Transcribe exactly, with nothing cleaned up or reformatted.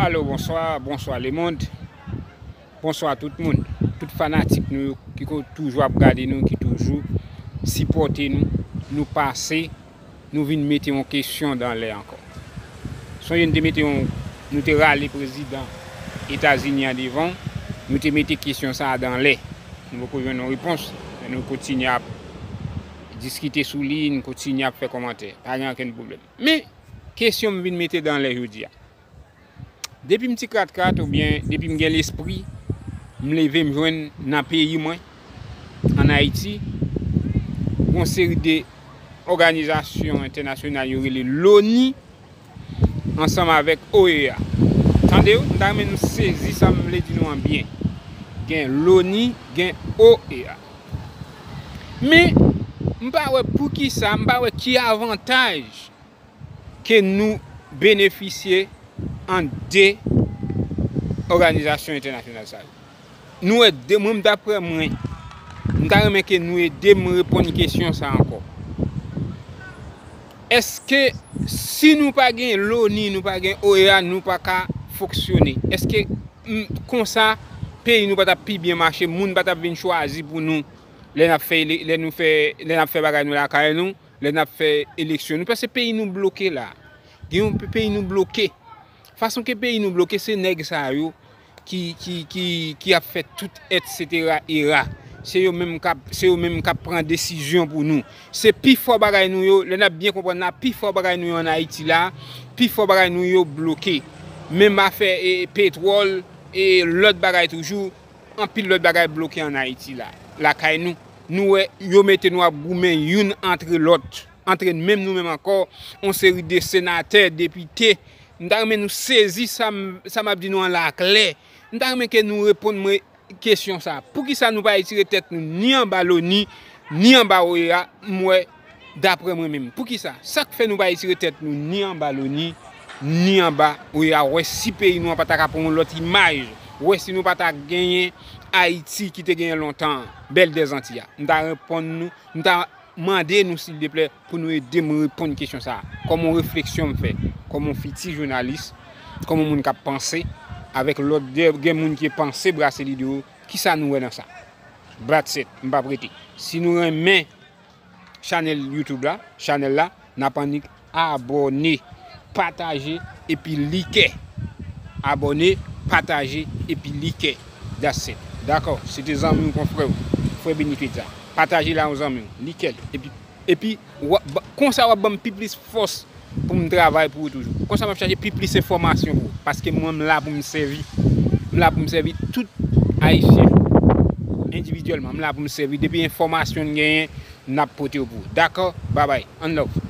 Alo, bonswa, bonswa lemonn. Bonswa tout moun. Tout fanatik nou yo ki ko- toujou ap gade nou, ki toujou sipòte nou. Nou pase, nou vin mete yon kesyon dan lè ankò. Sonje n te mete yon, nou te rale prezidan Etazini an devan, nou te mete kesyon sa a dan lè. Nou poko jwenn yon repons, men nou kontinye ap diskite sou li, nou kontinye ap fè kòmantè. Pa gen okenn pwoblèm. Men, kesyon m vin mete dan lè jodi a. Depi m ti krat krat oubyen depi m gen lespri, m leve m jwenn nan peyi mwen, ann Ayiti, yon seri de òganizasyon entènasyonal yo rele loni ansanm avèk O E A. Tande w, m ta renmen nou sezi sa m vle di nou an byen. Gen loni, gen O E A. Men, m pa wè poukisa, m pa wè ki avantaj ke nou benefisye an de òganizasyon entènasyonal sa yo. Nou wè de, mwen, daprè mwen, m ta renmen ke nou ede m reponn kesyon sa ankò. Èske si nou pa gen loni, nou pa gen O E A, nou pa ka fonksyone? Èske, m, konsa, peyi nou pa t ap pi byen mache, moun pa t ap vin chwazi pou nou lè n ap fè ele- lè nou fè lè n ap fè bagay nou lakay nou, lè n ap fè eleksyon? Nou panse peyi nou bloke la. Gen yon pe- peyi nou bloke. Fason ke peyi nou bloke, se nèg sa yo ki, ki, ki, ki ap fè tout etsetera era. Se yo menm k ap, se yo menm k ap pran desizyon pou nou. Se pifò bagay nou yo, lè n ap byen konprann la, pifò bagay nou yo ann Ayiti la, pifò bagay nou yo bloke. Menm afè e, petwòl e lòt bagay toujou, anpil lòt bagay bloke ann Ayiti la. Lakay nou, nou wè yo mete nou ap goumen youn antre lòt, antre menm nou menm ankò, yon seri de senatè, depite. M ta renmen nou sezi sa m, sa m ap di nou an la klè. M ta renmen ke nou reponn mwen kesyon sa. Poukisa nou pa retire tèt nou ni anba loni, ni anba O E A? M wè, daprè mwen menm. Poukisa? Sa k fè nou pa retire tèt nou ni anba loni, ni anba O E A? Wè si peyi nou an pa ta ka pran yon lòt imaj. Wè si nou pa ta genyen Ayiti ki te genyen lontan an, bèl dèzanti a. M ta reponn nou, m ta mande nou, sildeplè, pou nou ede m reponn kesyon sa a. Kòm yon refleksyon m fè, kòm yon fiti jounalis, kòm yon moun k ap panse, avèk lòt de, gen moun ki panse brase lide yo, kisa nou wè nan sa? That's it, m p ap rete. Si nou renmen chanèl YouTube la, chanèl la, n ap annik abòne, pataje, epi like. Abòne, pataje, epi like. That's it. Dakò, se te zanmi w, konfrè w, frè Benitwit la. Pataje la yon zanmi w, like l, epi, epi w ap ba- konsa w ap ban m pi plis fòs pou m travay pou ou toujou. Konsa m ap chache pi plis enfòmasyon pou ou, paske mwen m la pou m sèvi. M la pou m sèvi tout Ayisyen endividyèlman. M la pou m sèvi. Depi enfòmasyon n genyen, n ap pote yo pou ou. Dakò? Babay. Ann love.